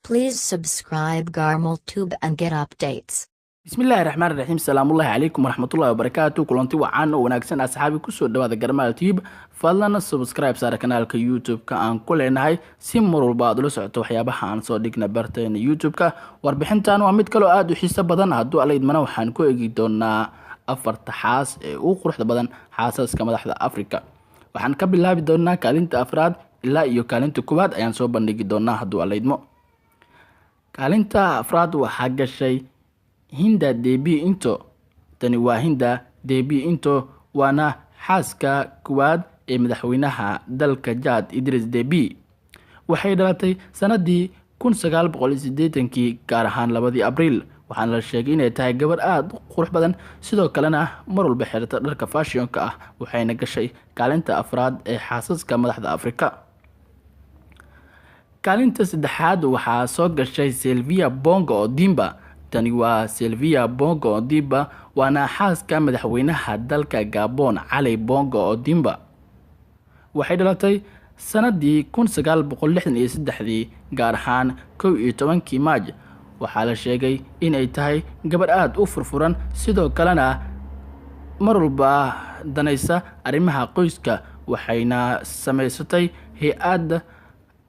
Please subscribe Garmal Tube and get updates. Bismillahi raxmaan raxiim. Salaamullahi calaykum waraxmatullahi wabarakaatu. Kulanti wacan oo wanaagsan, asxaabi. Kusoo dhawaada Garmaal Tube. Fadlan subscribe saara kanaalka YouTube-ka aan ku leenahay, si mar walba aad ula socoto waxyaabaha aan soo dhigna barteena YouTube-ka. Warbixintan waa mid kaloo aada u xiiso badan. Hadduu Alla idmana, waxaan ku eegi doonaa afarta xaas ee ugu quruxda badan xaasaska madaxda Africa. Waxaan ka bilaabi doonaa kaalinta afraad ilaa iyo kaalinta koowaad ayaan soo bandhigi doonaa, hadduu Alla idmo. Kaalinta afraad waxaa gashay Hinda Debi Itno. Tani waa Hinda Debi Itno, waana xaaska koowaad ee madaxweynaha dalka Jad, Idris Debi. Waxay dhalatay sanadii 1980-kii, gaar ahaan 2-dii Abriil. Waxaana la sheegay inay tahay gabar aada u qurux badan, sidoo kalena mar walba xirata dharka fashionka ah. Waxayna gashay kaalinta afraad ee xaasaska madaxda Afrika. Kaalinta saddexaad waxaa soo gashay Sylvia Bongo Ondimba. Tani waa Sylvia Bongo Ondimba, waana xaaska madaxweynaha dalka Gabon, Cali Bongo Ondimba. Waxay dhalatay sanadii 1963-dii, gaar ahaan 11-kii Maaj. Waxaa la sheegay inay tahay gabar aada u furfuran, sidoo kalena mar walba danaysa arrimaha qoyska. Waxayna samaysatay hay-ad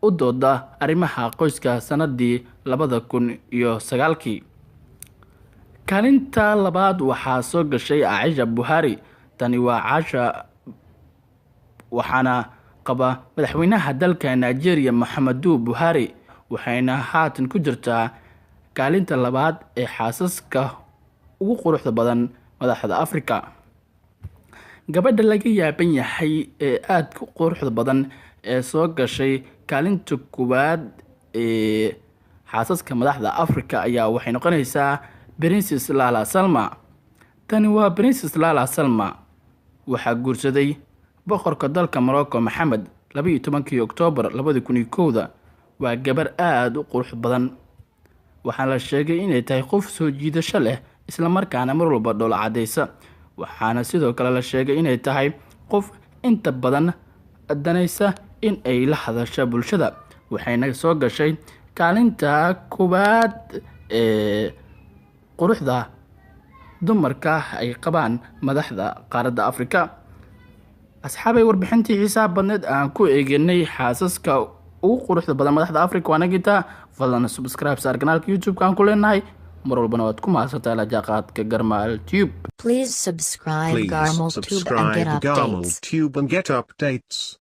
u dooda arrimaha qoyska sanadii 2009-kii. Kaalinta labaad waxaa soo gashay Caisha Buhari. Tani waa Caasha, waxaana qaba madaxweynaha dalka Nigeria, Maxamedu Buhari. Waxayna haatan ku jirtaa kaalinta labaad ee xaasaska ugu quruxda badan madaxda Africa. Gabadha laga yaaban yahay ee aadka u quruxda badan ee soo gashay kaalinta koowaad ee xaasaska madaxda Africa ayaa waxay noqonaysaa Princess Lala Salma. Tani waa Princess Lala Salma. Waxaa guursaday boqorka dalka Morocco, Maxamed, 12-kii Oktoobar 2001-da. Waa gabar aada u qurux badan. Waxaa la sheegay inay tahay qof soo jiidasho leh, islamarkaana mar walba dhoola cadaysa. Waxaana sidoo kale la sheegay inay tahay qof inta badan danaysa in ay la hadasho bulshada. Waxayna soo gashay kaalinta koowaad ee quruxda dumarka ay qabaan madaxda qaaradda Afrika. Asxaabay, warbixintii xiisaha badneed aan ku eeganay xaasaska ugu quruxda badan madaxda Africa waa nagita. Fadlan subscribe saar kanaalka YouTube-ka aan ku leenahay. Mar walbana waad ku mahadsantahay la jaanqaadka Garmaal Tube. Please subscribe Please Garmal Tube and get subscribe Garmal updates. Tube and get updates.